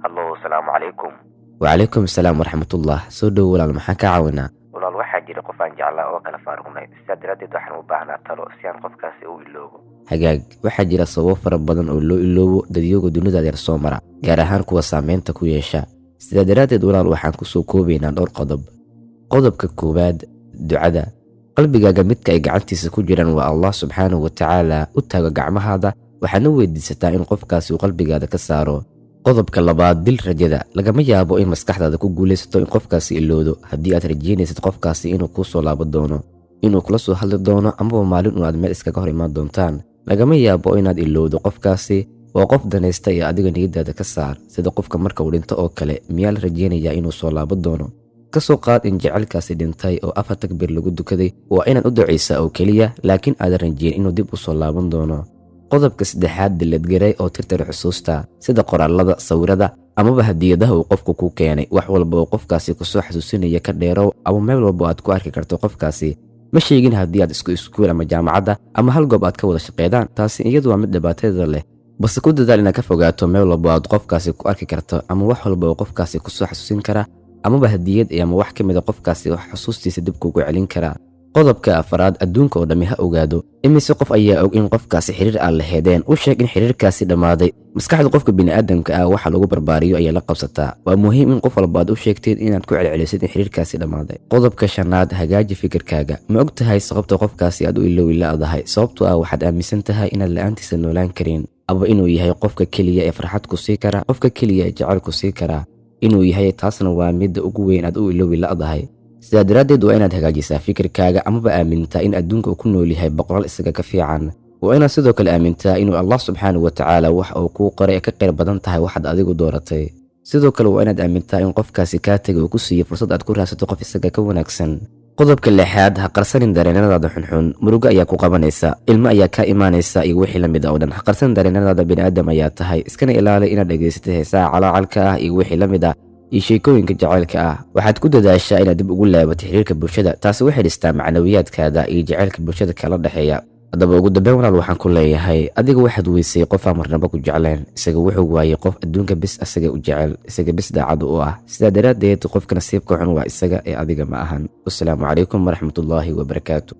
Hallo, asalaamu calaykum. Wacalaykum asalaam waraxmatullah. Soo dhowo walaal, maxaan kaa caawinaa? Walaal, waxaa jira qof aan jeclaa oo kala faaruqnay. Sidaa daraaddeed waxaan u baahnaa talo si aan qofkaasi u iloobo. Hagaag, waxaa jira sababo fara badan oo loo iloobo dadyooga dunida adeer soo mara, gaar ahaan kuwa saameynta ku yeesha. Sidaa daraaddeed walaal, waxaan kusoo koobaynaa dhowr qodob. Qodobka koowaad, ducada. Qalbigaaga midka ay gacantiisa ku jiraan waa Allah subxaanahu wa tacaala. U taago gacmahaada, waxaadna weydiisataa in qofkaasi uu qalbigaada ka saaro. Qodobka labaad, dil rajada. Lagama yaabo in maskaxdaada ku guulaysato in qofkaasi ilowdo haddii aad rajaynaysid qofkaasi inuu kuu soo laaban doono, inuu kula soo hadli doono, amaba maalin un aad meel iskaga hor imaan doontaan. Lagama yaabo inaad ilowdo qofkaasi. Waa qof danaysta iyo adiga niyadaada ka saar. Sida qofka marka uu dhinto oo kale, miyaa la rajaynayaa inuu soo laaban doono? Ka soo qaad in jecelkaasi dhintay oo afar takbiir lagu dukaday. Waa inaad u ducaysaa oo keliya, laakiin aadan rajayn inuu dib u soo laaban doono. Qodobka saddexaad, delete garee oo tirtir xusuusta, sida qoraalada, sawirada amaba hadiyadaha uu qofku ku keenay. Wax walba oo qofkaasi kusoo xasuusinaya ka dheerow, ama meel walba aad ku arki karto qofkaasi. Ma sheegin haddii aad isku iskuul ama jaamacadda ama hal goob aad ka wada shaqeydaan, taasi iyadu waa mid dhibaatadeeda leh, balse ku dadaal inaad ka fogaato meel walba aad qofkaasi ku arki karto, ama wax walba oo qofkaasi kusoo xasuusin kara, amaba hadiyad ama wax ka mid a qofkaasi wax xusuustiisa dib kugu celin kara. Qodobka afaraad, adduunka oo dhammi ha ogaado. Imise qof ayaa og in qofkaasi xiriir aan laheedeen? U sheeg in xiriirkaasi dhammaaday. Maskaxda qofka bini'aadamka ah waxa lagu barbaariyo ayaa la qabsataa. Waa muhiim in qof walba aad u sheegteed inaad ku celcelisid in xiriirkaasi dhammaaday. Qodobka shanaad, hagaaji fikirkaaga. Ma og tahay sababta qofkaasi aad u iloowi la'dahay? Sababtoo ah waxaad aaminsan tahay inaad la'aantiisa noolaan karin, aba inuu yahay qofka keliya ee farxad ku sii kara, qofka keliya ee jecel ku sii kara inuu yahay. Taasna waa midda ugu weyn aad u iloowi la'dahay. Sidaa daraaddeed waa inaad hagaajisaa fikirkaaga, amaba aamintaa in adduunka uu ku nool yahay boqolaal isaga ka fiican. Waa inaad sidoo kale aamintaa inuu Allah subxaanahu wa tacaala wax uu kuu qoray ka qayr badan tahay waxaad adigu dooratay. Sidoo kale waa inaad aamintaa in qofkaasi kaa tegay uu ku siiyey fursad aad ku raadsato qof isaga ka wanaagsan. Qodobka lixaad, ha qarsanin dareenadaada xunxun. Murugo ayaa ku qabanaysa, ilmo ayaa kaa imaanaysa iyo wixii la mid a oo dhan. Ha qarsanin dareenadaada, bini'aadam ayaa tahay. Iskana ilaali inaad dhegaysatay heesaha calaacalka ah iyo wixii la mid ah iyo sheekooyinka jacaylka ah. Waxaad ku dadaashaa inaad dib ugu laabato xiriirka bulshada. Taasi waxay dhistaa macnawiyaadkaada iyo jacaylka bulshada kala dhexeeya. Haddaba ugu dambeyn walaal, waxaan ku leeyahay, adiga waxaad weysay qof aan marnaba ku jecleen. Isaga wuxuu waayey qof adduunka bis asaga u jecel, isaga bis daacad u ah. Sidaa daraaddeed qofka nasiibka xun waa isaga ee adiga ma ahan. Wasalaamu calaykum waraxmatullaahi wabarakaatu.